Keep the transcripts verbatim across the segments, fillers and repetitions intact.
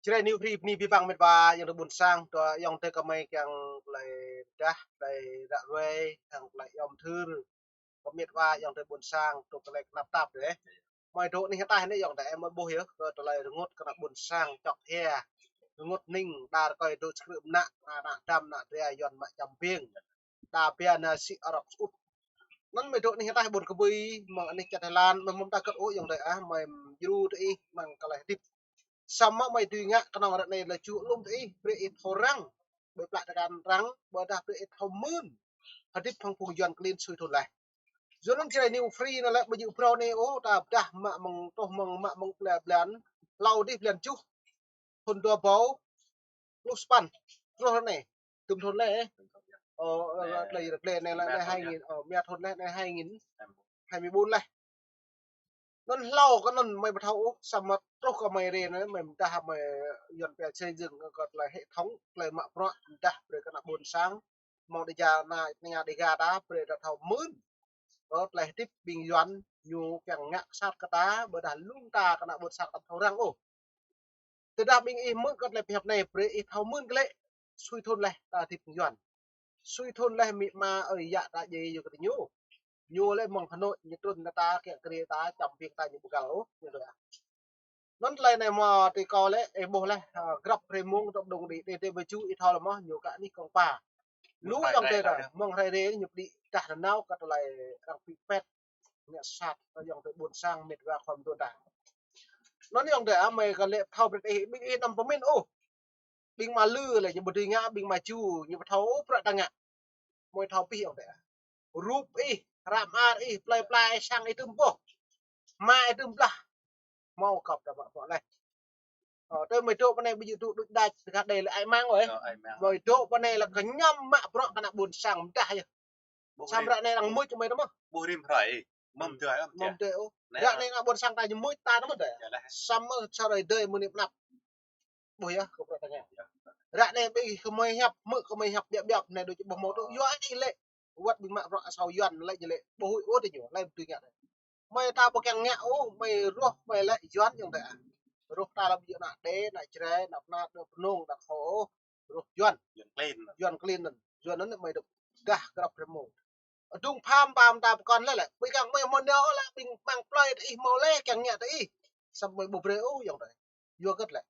Jrai New Free bơni abih bang mĕt wa ayŏng adơi ƀuôn sang, tơdah ayŏng adơi kơmơi kiăng tơlơi rơđah, tơlơi ră ruai, kiăng tơlơi yom thưr. Kơ mĕt wa ayŏng adơi ƀuôn sang, tŭ tơlơi kơnăp tap dêh. Mơi dŏ anih ataih anai ayŏng adơi, mơi ƀuh yơh, kơ tơlơi rơngot kơ ană ƀuôn sang, čŏk hia. Rơngot ning, đa rơkơi dŏ čơkrư̆ mơnă, ană dăm, ană dra, Yuan mă čăm ƀing. Đa pia ană sĭ arŏk sŭt. Anŭn mơi dŏ anih ataih ƀôn kơbui, mơ̆ng anih čar Thái Lan, mơi mơ̆n ta kơt ôh ayŏng adơi ah, mơi djru tơ ih, mơ̆ng tơlơi hơdip. Samơ̆ mơi dưi ngă kơnơ̆ng ră anai lĕ čuh lŏm tơ ih, brơi ih thâo răng, ƀơi plă tơkan răng, ƀôdah brơi ih thâo mưn. Hơdip hăng phung Yuan klin sui thun laih. Yua anŭn Jrai New Free anai lĕ ƀu djơ̆ phrâo anai ôh, ta pơdah mă mơ̆ng, truh mơ̆ng, mă mơ̆ng blan, blan, hlâo dih blan tơjuh, thun dua rơbâo pluh sapăn, truh ră anai. Tơm thun laih, ơ. Ơ, ơ, lĕ, lĕ, lĕ, anai lĕ hai nghìn, ơ, mia thun laih, anai hai nghìn hai mươi bốn laih. Anŭn hlâo kơ anŭn mơi ƀu thâo ôh, samơ̆ truh kơ mơi rai anai, mơi pơdah mơi Yuan pia xây dựng kơ tơlơi hệ thống, tơlơi mă bruă, pơdah brơi kơ ană ƀuôn sang, mơ̆ng đe ja ană, ană đe ga ta, brơi ta thâo mưn. Kơ tơlơi hơdip ƀing Yuan, ñu kiăng ngă sat kơ ta, ƀôdah lŏm ta kơ ană ƀuôn sang ta thâo răng ôh. Tơdah ƀing ih mưn kơ tơlơi pơhiăp anai, brơi ih thâo mưn glaĭ, sui thun laih ta hơdip Yuan. Sui thun laih amĭ ama ơi yă ta djai yua kơ ñu. Ñu lĕ mơ̆ng Hà Nội, ñu trŭn nao ta kiăng kơ rai ta, čăm ƀing ta ñu ƀu găl ôh, ñu đuaĭ. Anŭn tơlơi anai mơ̆ tui kâo lĕ, ih ƀuh laih, ơ, grăp hrơi mông tŏp đung đĭ, đe, đe bơju ih thâo lĕ mơ̆, ñu kă anih kông pa. Lu ayŏng adơi ta, mơ̆ng hrơi rê ñu pơđĭ dah nanao kơ tơlơi arăng pĭ pet, ngă sat, kơ ayŏng adơi ƀuôn sang, mĕt wa khua mơtuan ta. Anŭn ayŏng adơi ah, mơi kơ lĕ thâo brơi ih, ƀing ih anăm pơmĭn ôh. Ƀing mă lư lĕ ñu ƀu dưi ngă, ƀing mă ju ñu ƀu thâo ôh bruă ta ngă. Mơi thâo pih ayŏng adơi ah. Rup ih, hră mơar ih, plơi pla ih, sang ih tŭm boh. Hmua ih tŭm blah. Hmâo kŏp ta mă bruă laih. Ơ, tơ mơi dŏ pơ anai ƀu djơ̆ dŏ đuč đač, tơkă đei lĕ ai mang ôh. Ơ, ai mang. Mơi dŏ pơ anai lĕ kơñăm mă bruă kơ ană ƀuôn sang mơdah yơh. Ƀu rĭm. Samơ̆ ră anai arăng mŭt mơi tơ mơ̆. Ƀu rĭm hrơi. Mơ̆m tơi, mơ̆m tơi ôh. Ră anai ană ƀuôn sang ta ñu mŭt ta tơ mơ̆ dêh. Samơ̆ sa hrơi dơi mơ̆n anăp. Ƀuh yơh, kơ bruă ta ngă. Ră anai ƀing kơmơi hiăp, hmư̆ kơmơi hiăp biă biă, anai đôč ƀuh hmâo tŭ, yua anai lĕ. Wơ̆t ƀing mă bruă asâo Yuan lĕ ñu lĕ, ƀu huĭ ôh tơ ñu, lĕ ƀu dưi ngă. Mơi ta ƀu kiăng ngă ôh, mơi rŏh, mơi lĕ Yuan ayŏng adơi ah. Rŏh ta lăm yua ană đe, ană Jrai, ană Pnat, ană Pnông, ană Kho ôh. Rŏh Yuan. Yuan klin. Yuan klin anŭn. Yuan anŭn mơi dŏ dah grăp hrơi mông. Adung pham pam ta pơkŏn lĕ lĕ. Ƀing kiăng mơi hmâo nao lĕ, ƀing mơ̆ng plơi tơ ih hmâo lĕ, kiăng ngă tơ ih. Samơ̆ mơi ƀu brơi ôh ayŏng adơi. Yua hơget lĕ.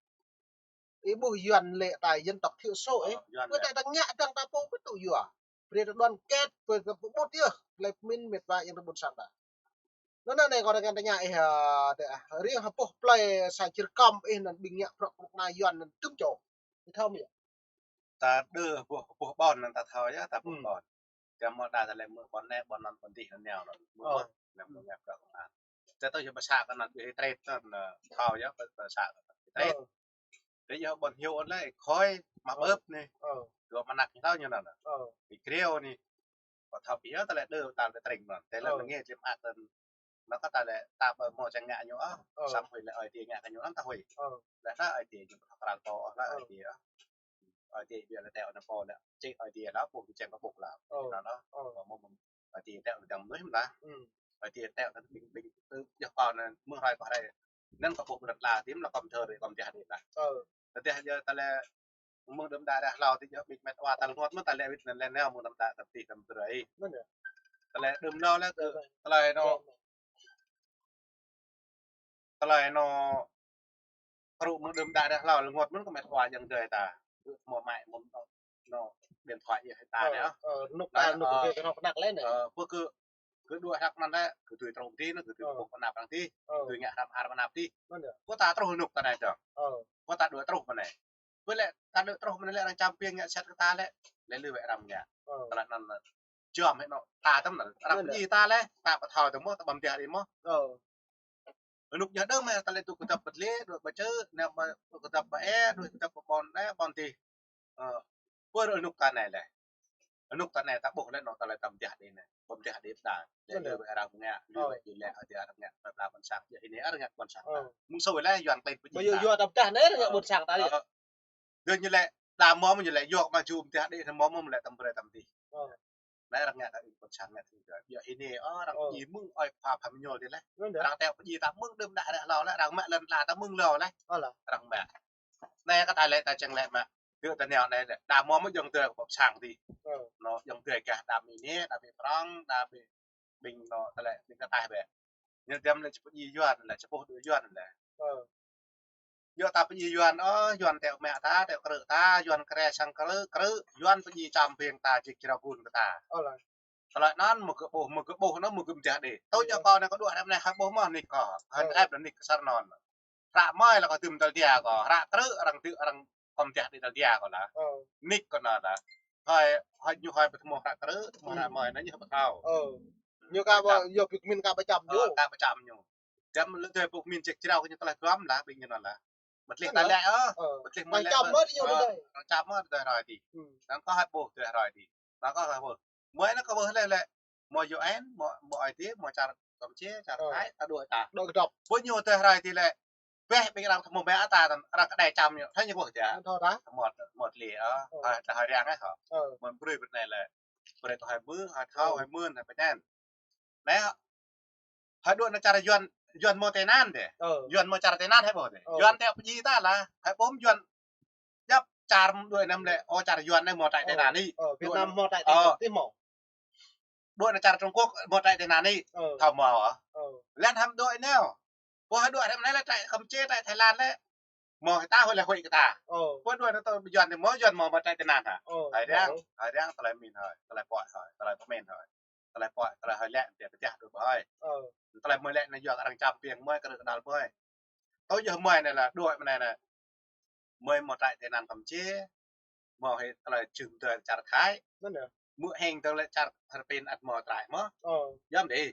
Ih ƀuh Yuan lĕ ta dân tộc thiểu số ih. Ơ, Yuan lĕ. Kơ ta ngă dăng ta pô kơ tŭ yua. Brơi ta đoàn kết, brơi ta pơƀut yơh. Tơlơi pơmĭn mĕt wa ayŏng adơi ƀuôn sang ta. Anŭn anai kâo rơngan tơña ih, ơ, dêh ah. Riêng ha boh plơi sa Čư̆ Rơkăm ih anŭn ƀing ngă bruă kơnuk kơna Yuan anŭn tŭm čô. Ih thâo mơ̆ yơh? Ta đơ boh, boh ƀôn anŭn ta thâo yơh, ta boh ƀôn. Tơdah mơ̆ đa ta lĕ mơ̆ ƀôn anai, ƀôn anŭn, ƀôn dih anai anŭn. Mơ̆, ơ, mơ̆, mơ̆ ngă bruă kơnuk kơna. Tơdah tui yơh pơsă kơ anŭn ƀu hĭ trĕt anŭn, ơ, thâo yơh, pơ-, pơsă kơ anŭn ƀu hĭ trĕt. Ơ. Tơdah yơh ƀôn hyu anŭn lĕ khôi mă bưp anai. Ơ. Dua mơnăk ñu thâo ñu anŭn. Ơ. Ƀu kriêu anai. Kâo thâo pih yơh, ta lĕ đơ, ta lĕ tring anŭn. Tơdah lĕ ngă tlim ak anŭn. Anŭn kơ ta lĕ ta ƀu hmâo čang ngă ñu ôh. Ơ. Samơ̆ huĭ lĕ Ơi Adai ngă kơ ñu anŭn ta huĭ. Ơ. Lĕ ta Ơi Adai ñu pơkra pô, lĕ Ơi Adai ôh. Ơi Adai ƀiă lĕ teo anŭn pô lĕ. Čih Ơi Adai lĕ ƀuh čang kơ ƀuh lĕ. Ơ. Anŭn ôh. Ơ. Mơ̆, mơ̆, Ơi Adai teo anŭn dang mơnuih mơ̆n lah. Ơi Adai teo anŭn ƀing, ƀing, ƀing, yơh kâo anŭn mơ̆ng hrơi kơ hrơi. Anŭn kơ ƀuh bơnăt la tim lĕ kơ mơthơ rơi kơ mơdiah đĭ lah. Ơ. Tơdah yơh ta lĕ mơ̆ng đưm đă ră hlâo tih yơh ƀing mĕt wa ta lơngot mơ̆n ta lĕ wĭt anŭn lĕ nao mơ̆ng đưm đă tăm tih tăm tơrơi. Mơ̆n yơh. Ta lĕ đưm nao lĕ tơlơi anŭn. Tơlơi anŭn kru mơ̆ng đưm đă ră hlâo lơngot mơ̆n kơ mĕt wa ayŏng adơi ta. Mơ̆ mă mơ̆n anŭn điện thoại yơh ta anai. Ơ, anŭn ta anŭn kơ kơ kơ kơ lĕ anai. Ơ, pơ kơ kơ đuaĭ hrăk anŭn lĕ, kơ tui truh tih anŭn, kơ tui pơpŭk pơnăp arăng tih, kơ tui ngă hrăm ar pơnăp tih. Kơ ta truh anŭn ta anai dong. Kơ ta đuaĭ truh mơ̆n anai. Kơ lĕ, ta đuaĭ truh mơ̆n lĕ arăng čăm ƀing ngă sat kơ ta lĕ, lĕ lui wĕ arăng ngă. Tơlơi anŭn, jom hĭ anŭn, ta tơm anŭn, arăng pơdjai ta lĕ, ta ƀu thâo tơm mơ̆, ta ƀăm tih đĭ mơ̆. Anŭn yơh đơm mơ̆, ta lĕ tŭ kơdŏp pơtlĕ, đuaĭ pơčơ, nao ƀă, tŭ kơdŏp pơ-e, đuaĭ kơdŏp pơ ƀôn, lĕ ƀôn tih. Ơ, pơ anŭn ta anai lĕ. Anŭn ta anai ta ƀuh lĕ anŭn ta lĕ tăm tih đĭ anai. Ƀăm tih đĭ ta. Lĕ lui wĕ arăng ngă, lui wĕ lĕ arăng ngă, ta ta ƀôn sang, yơh anai arăng ngă ƀôn sang ta. Mơ̆ng sui lĕ Yuan klin pơdjai ta. Yua ta ƀơdah anai arăng ngă ƀôn sang ta yơh. Yơh ñu lĕ, ta mơ̆ mơ̆ ñu lĕ, yua mă jum tih đĭ, mơ̆ mơ̆ lĕ tăm brơi tăm tih. Lĕ arăng ngă ta ƀôn sang ngă tih. Yơh anai, ơ, arăng pơdjai mơ̆ng ơi khua pha mơñol tih lĕ. Arăng teo pơdjai ta mơ̆ng đưm đă ră hlâo lĕ, arăng mă lŏn la ta mơ̆ng hlâo lĕ. Arăng mă. Anai kơ ta lĕ ta čang lĕ mă. Tơ ta nao anai lĕ. Đa mơ̆ mơ̆ jơ̆ng tơ kơ pơsang ti. Ơ. Anŭn jơ̆ng tơ kơ đa mi anai, đa mi prong, đa mi ƀing anŭn ta lĕ ƀing kơ ta bĕ. Ñu tiăm lĕ či pơdjai Yuan lĕ, či pơđu Yuan lĕ. Ơ. Yua ta pơdjai Yuan, ơ, Yuan teo mă ta, teo krư̆ ta, Yuan krĕ sang krư̆, krư̆, Yuan pơdjai čăm ƀing ta jik jrao gun kơ ta. Ơ lah. Tơlơi anŭn mơ̆ kơ ƀuh, mơ̆ kơ ƀuh anŭn mơ̆ kơ mơdah đĕ. Tơ ñu kơ anai kơ dua rep anai hai ƀuh mơ̆ nik kơ. Hai rep anai nik kơ sar anŭn. Hră mơi lah kơ tơm tal dia kơ. Hră krư̆ arăng tơ arăng kơ mơdah đĕ tal dia kơ lah. Nik kơ anŭn lah. Hơi, hơi ñu hơi pơtơmô hră krư̆, tơmô hră mơi anŭn ñu hơi pơthâo. Ñu kơ ƀu, yua pơkmin kơ pơčăm ñu. Kơ pơčăm ñu. Čăm lĕ tơlơi pơkmin jik jrao kơ ñu tơlơi duăm lah ƀing ñu anŭn lah. Bơtlih ta lĕ ơ. Bơtlih mơi lĕ. Čăm mơ̆ ñu anai. Čăm mơ̆ tơlơi hrơi ti. Anŭn kơ hơi ƀuh tơlơi hrơi ti. Anŭn kơ hơi ƀuh. Mơi anŭn kơ ƀuh lĕ lĕ. Mơi U N, mơi, mơi Aê Diê, mơi čar Kampuchia, čar Thái, ta đuaĭ ta. Đuaĭ kơdŏp. Ƀu ñu tơ hrơi ti lĕ. Bĕ ƀing arăng tơmô mă ta, arăng kơ đe čăm ñu. Hơi ñu ƀuh tơ. Thâo ta. Mơ̆, mơ̆ lĕ ơ. Hơi, ta hơi răng ơ hă. Mơi brơi ƀơi anai lĕ. Brơi tơ hơi mưn, hơi thâo, hơi mưn, hơi pơñen. Anai hă. Hơi đuaĭ anŭn čar Yuan, Yuan mơ̆ tơnan dêh. Yuan mơ̆ čar tơnan hơi ƀuh dêh. Yuan teo pơdjai ta lah. Hơi ƀuh Yuan djăp čar đuaĭ anŭn lĕ, ơ, čar Yuan anai mơ̆ trại tị nạn đi. Việt Nam mơ̆ trại tị nạn đi mơ̆. Đuaĭ anŭn čar Trung Quốc mơ̆ trại tị nạn đi. Thâo mơ̆ ơ. Lĕ hăm đuaĭ anai. Ƀuh hơi đuaĭ rep anai lĕ trại Kampuchia, trại Thái Lan lĕ. Mơ̆ hơi ta hơi lĕ hơi kơ ta. Ƀuh đuaĭ anŭn tơ Yuan anai mơ̆ Yuan mơ̆ mơ̆ trại tị nạn hă. Hơi răng, hơi răng tơlơi min hơi, tơlơi pơhiăp hơi, tơlơi pơmin hơi. Tơlơi pơhiăp, tơlơi hơi lĕ, tơlơi pơdah đuaĭ hơi. Tơlơi mơi lĕ anai yua arăng čăm ƀing mơi kơ rơkơdal mơi. Tơ yua mơi anai lah đuaĭ mơi anai anai. Mơi mơ̆ trại tị nạn Kampuchia. Mơ̆ hơi tơlơi čưm tơlơi čar Thái. Mơ̆ hing tơlơi čar Philippin ăt mơ̆ trại mơ̆. Yua mơ̆ dêh.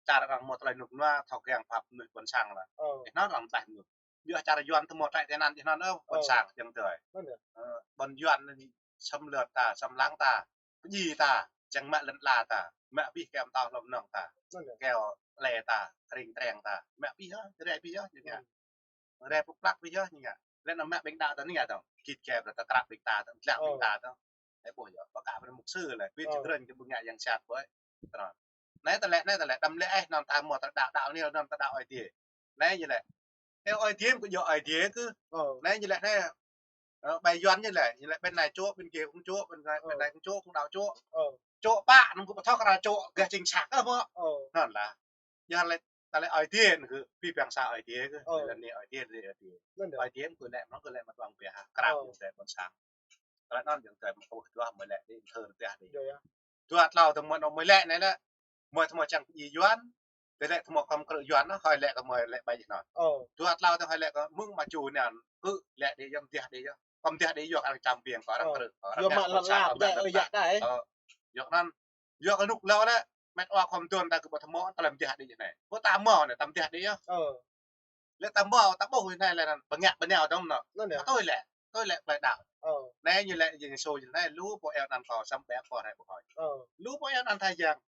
Čar arăng mơ̆ tơlơi nuk nua thâo kiăng pap mơnuih ƀôn sang lah. Ih anŭn arăng tlaih mơnuih. Yua čar Yuan tơ mơ̆ trại tị nạn ih anŭn ơ ƀôn sang jơ̆ng tơlơi. Ƀôn Yuan anai xâm lược ta, xâm lăng ta. Pơdjai ta, čang mă lŏn ala ta, mă abih kơ mơtao hlŏm nong ta. Kơ lĕ ta, ring treng ta, mă abih yơh, rai abih yơh, ñu ngă. Rai pơplăk abih yơh, ñu ngă. Lĕ anŭn mă ƀing đaŏ ta anai ngă dong. Git gai brơi ta krăp ƀing ta dong, dlăng ƀing ta dong. Lĕ ƀuh yơh, pơkă brơi mục sư lĕ, pĭt čơkrĕn kơ ƀing ngă yang sat ƀơi. Tơnŏn. Anai tơlơi, anai tơlơi, đăm lĕ ih anŭn ta mơ̆ ta đaŏ, đaŏ anai anŭn ta đaŏ Aê Diê. Anai ñu lĕ. Ơ, Aê Diê mơ̆ kơ yua Aê Diê kơ. Anai ñu lĕ anai. Ơ, ƀai Yuan ñu lĕ, ñu lĕ ƀing anai čô, ƀing kia kơ čô, ƀing anai, ƀing anai kơ čô, kơ đaŏ čô. Čô pă, anŭn kơ pơthâo kơ čô, gah jing sat ơ mơ̆. Anŭn lah. Yua lĕ, tơlơi Aê Diê anŭn kơ, pi ƀing sa Aê Diê kơ, lĕ anai Aê Diê, lĕ Aê Diê. Aê Diê mơ̆ kơ lĕ mơ̆ tuang biă, krăp mơ̆ tơlơi ƀôn sang. Tơlơi anŭn jơ̆ng tơlơi mơ̆ ƀuh dua mơi lĕ, đĭ thơ biă đĭ. Dua tlâo tơ mơ̆ anŭn mơi lĕ anai lĕ, mơi tơ mơ̆ čang pơdjai Yuan, tơ lĕ tơ mơ̆ kơ krư̆ Yuan anŭn, hơi lĕ kơ mơi lĕ ƀai jih anŭn. Dua tlâo tơ hơi lĕ kơ mơ̆ng mă ču anŭn, kơ lĕ đĭ yơh, mơdah đĭ yơh. Kơ mơdah đĭ yua kơ arăng čăm ƀing kơ arăng krư̆, kơ arăng mă lăp lăp, ơ, yua kơ anŭn, yua kơ anŭn, yua kơ anŭn, yua kơ anŭn lăp lĕ, mĕt wa kơ mơ̆ng tơl ta kơ ƀu tơ mơ̆, tơlơi mơdah đĭ jih anai. Ƀu ta mơ̆ anai, ta mơdah đĭ yơh. Lĕ ta mơ̆, ta ƀuh anai lĕ anŭn, bơngă bơnao dong anŭn. Tui lĕ, tui lĕ plei đaŏ. Anai ñu lĕ, Yêsu ñu anai, lu pô eo anăn kâo, săm ƀĕ pô rai pô hơi. Lu pô eo anăn tha yang.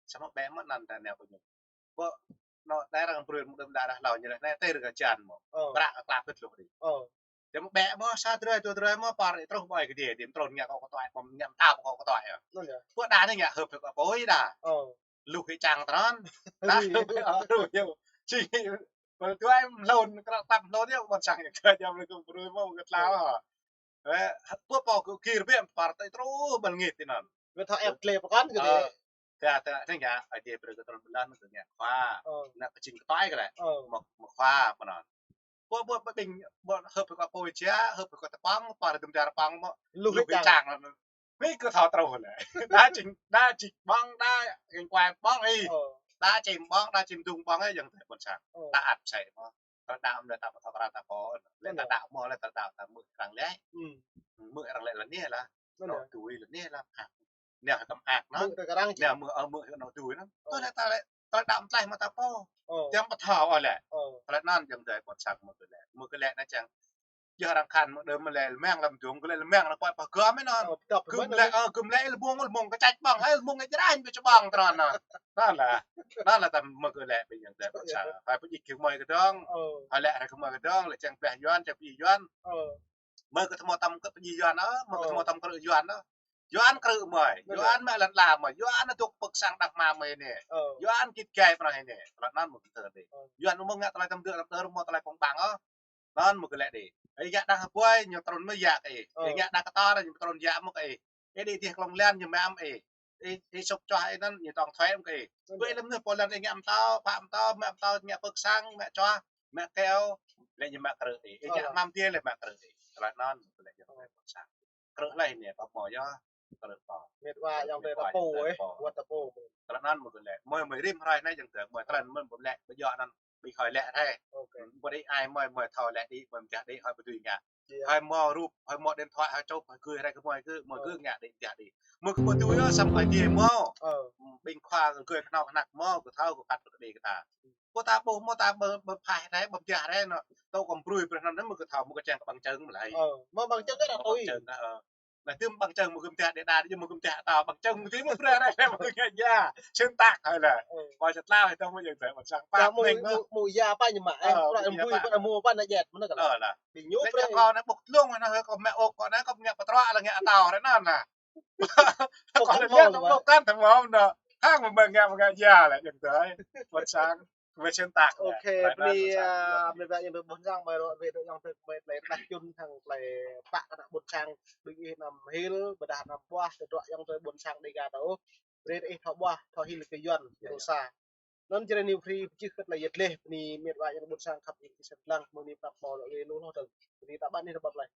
Săm ƀĕ mơ̆ anăn ta nao pơ ñu. Pô, anŭn, anai arăng brơi mơ̆ng đưm đă đah hlâo ñu lĕ, anai tơl rơka jan mơ̆. Bră kơ klă pĭt lu đĭ. Tơl mơ̆ ƀĕ mơ̆, sa drơi, dua drơi mơ̆, păr truh ƀơi kơđi, đĭ mơtrôn ngă kâo kơtuai, mơ̆ ngă mơta kâo kơtuai. Pô đa anai ngă hơp kơ pô ih đa. Lu hĭ čang tơnăn. Đa hơp hĭ, ơ, lu ñu. Či, pô tuai mlôn, krăp tăp mlôn yơh, ƀôn sang yơh, kơ jam lĕ kơ brơi mơ̆, kơ tlao hă. Ơ, pô pô kơ kir ƀĕ, păr tơl truh ƀơi ngit tơnăn. Wơ̆t thâo ĕp klĕ pơkŏn kơ đĭ. Tơ, tơ, tơ ngă, Aê Diê brơi kơ tơl bơlan kơ ngă khua. Ngă kơ jing kơtuai kơ lĕ. Mơ̆, mơ̆ khua pơnăn. Pô, pô, pô, ƀing, pô, hơp kơ pô sia, hơp kơ tơpăng, păr đưm dar păng mơ̆. Lu hĭ čang. Lu hĭ čang. Mĭ kơ thâo truh lĕ. Đa jing, đa jing ƀơ̆ng, đa jing kuai ƀơ̆ng ih. Đa jing ƀơ̆ng, đa jing dung ƀơ̆ng ih, yơ̆ng tơlơi ƀôn sang. Ta ăt sĕ mơ̆. Tơlơi đaŏ mơ̆ lĕ ta pơthâo krăn ta pô. Lĕ ta đaŏ mơ̆ lĕ ta đaŏ ta mơ̆ arăng lĕ. Mơ̆ arăng lĕ lĕ anai lah. Anŭn. Tui lĕ anai lah. Nao kơ mơak anŭn. Mơ̆ arăng čih. Nao mơ̆, ơ, mơ̆ anŭn tui anŭn. Tui lĕ ta lĕ, ta đaŏ mơ̆ tlaih mơ̆ ta pô. Tiăm pơthâo ôh lĕ. Tơlơi anŭn jơ̆ng tơlơi ƀôn sang mơ̆ kơ lĕ. Mơ̆ kơ lĕ anai čang. Yua arăng khan mơ̆ đơ̆m mơ̆ lĕ lơmang lăm dŏng kơ lĕ lơmang anŭn pơhiăp pơgăm anŭn. Gơ̆m lĕ, ơ, gơ̆m lĕ lơmang lơmang kơčăč ƀơ̆ng, hơi lơmang kơčăč ƀơ̆ng, tơl anŭn. Anŭn lah. Anŭn lah ta mơ̆ kơ lĕ ƀing jơ̆ng tơlơi ƀôn sang. Hơi pơdjai kơ mơi kơdơ̆ng. Hơi lĕ rai kơ mơi kơdơ̆ng, lĕ čang ƀĕ Yuan, čang pơdjai Yuan. Mơi kơ tơmô tăm kơ pơdjai Yuan ơ, mơi kơ tơmô tăm krư̆ Yuan ơ. Yuan krư̆ mơi, Yuan mă lŏn ala mơi, Yuan dŏ pơ̆k sang đah mă mơi anai. Yuan git gai pơ anai anai. Tơlơi anŭn mơ̆ kơ tơlơi. Yuan mơ̆ ngă tơlơi tăm dơ̆ tăm dơ̆ mơ̆ tơlơi pơ̆ng ƀăng ơ. Anŭn mơ̆ kơ lĕ đĭ. Ih ngă đang hơbuai, ñu trŭn mơ̆ yă kơ ih. Ih ngă đang kơtor, ñu trŭn yă mơ̆ kơ ih. Ih đĭ dih klông lan, ñu mă mơ̆ ih. Ih, ih sŭk čoh ih anŭn, ñu tong thuê mơ̆ kơ ih. Ƀơi lăm anŭn pô lan ih ngă mơtâo, pă mơtâo, mă mơtâo, ngă pơ̆k sang, mă čoh, mă keo, lĕ ñu mă krư̆ ih. Ih ngă mă mơtâo lĕ mă krư̆ ih. Tơlơi anŭn mơ̆ kơ lĕ ñu trŭn ƀôn sang. Krư̆ lĕ ñu pơmơ̆ yơh. Krư̆ pô. Mĕt wa ayŏng adơi ta pô, ơ, wơ̆t ta pô. Tơlơi anŭn mơ̆ kơ lĕ. Mơi mơi rĭm hrơi anai ayŏng adơi, mơi tơlơi mơi ƀu lĕ, ƀu djơ̆ anŭn, ƀing hơi lĕ rai. Ƀu đĭ ai mơi, mơi thâo lĕ đĭ, mơi mơ̆ đĭ, hơi ƀu dưi ngă. Hơi mơ̆ rup, hơi mơ̆ điện thoại, hơi chụp, hơi gửi rai kơ mơi kơ, mơi gửi ngă đĭ, mơ̆ đĭ. Mơi kơ ƀu dưi yơh, samơ̆ ai tiê mơi. Ƀing khua gửi kơnong kơnăk mơi, kơ thâo kơ kăt kơ đĭ kơ ta. Kơ ta ƀuh mơi ta ƀơ, ƀơ phai rai, ƀơ mơ̆ rai anŭn. Tơl kơ brui brơi anŭn mơi kơ thâo, mơi kơ čang kơ ƀăng čơ̆ng mơ̆ lĕ. Ƀăng čơ̆ng kơ ta tui. Ƀăng čơ̆ng, ơ. Nah, tơm ƀăng čơ̆ng mơ̆ kơ mơ̆ đĭ đa, mơ̆ kơ mơ̆ ta ƀăng čơ̆ng mơ̆ tui mơ̆ brơi rai, mơ̆ kơ ngă ya. Xuyên takt hơi lĕ. Ƀơi čăt lao hơi tơm mơ̆ ayŏng adơi ƀôn sang. Pă mơ̆, mơ̆ ya pă ñu mă, ơ, mơ̆ ya pă. Mơ̆ pă na jet, mơ̆ na kơ la. Ơ, lah. Ƀing ñu brơi. Kâo anai ƀuh tlung anai, kâo mă ôk, kâo anai kâo ngă pơtrŏ lah ngă atâo rai anŭn lah. Kâo anai ƀuh kan tơm mơ̆ anŭn. Hăng mơ̆ ngă, mơ̆ ngă ya lah ayŏng adơi ƀôn sang. Wơ̆t xuyên takt. Ôkê, bơni, ơ, mĕt wa ayŏng adơi ƀôn sang, mơi rŏ wơ̆t ayŏng adơi mơi tơlơi tah čun hăng tơlơi pă kơ ană ƀôn sang ƀing ih anăm hil, ƀôdah anăm ƀuah, tơdruă ayŏng adơi ƀôn sang Dêga ta ôh. Brơi ih thâo ƀuah, thâo hil kơ Yuan, Rusa. Anŭn jrê ñu free pơčih kơ tơlơi yet leh, bơni mĕt wa ayŏng adơi ƀôn sang khăp ih kơsem lăng, mơ̆ng anai pơrăm mơ̆ lŏ leh lu hloh dơ̆ng. Bơni ta ƀăn ih rơbat leh.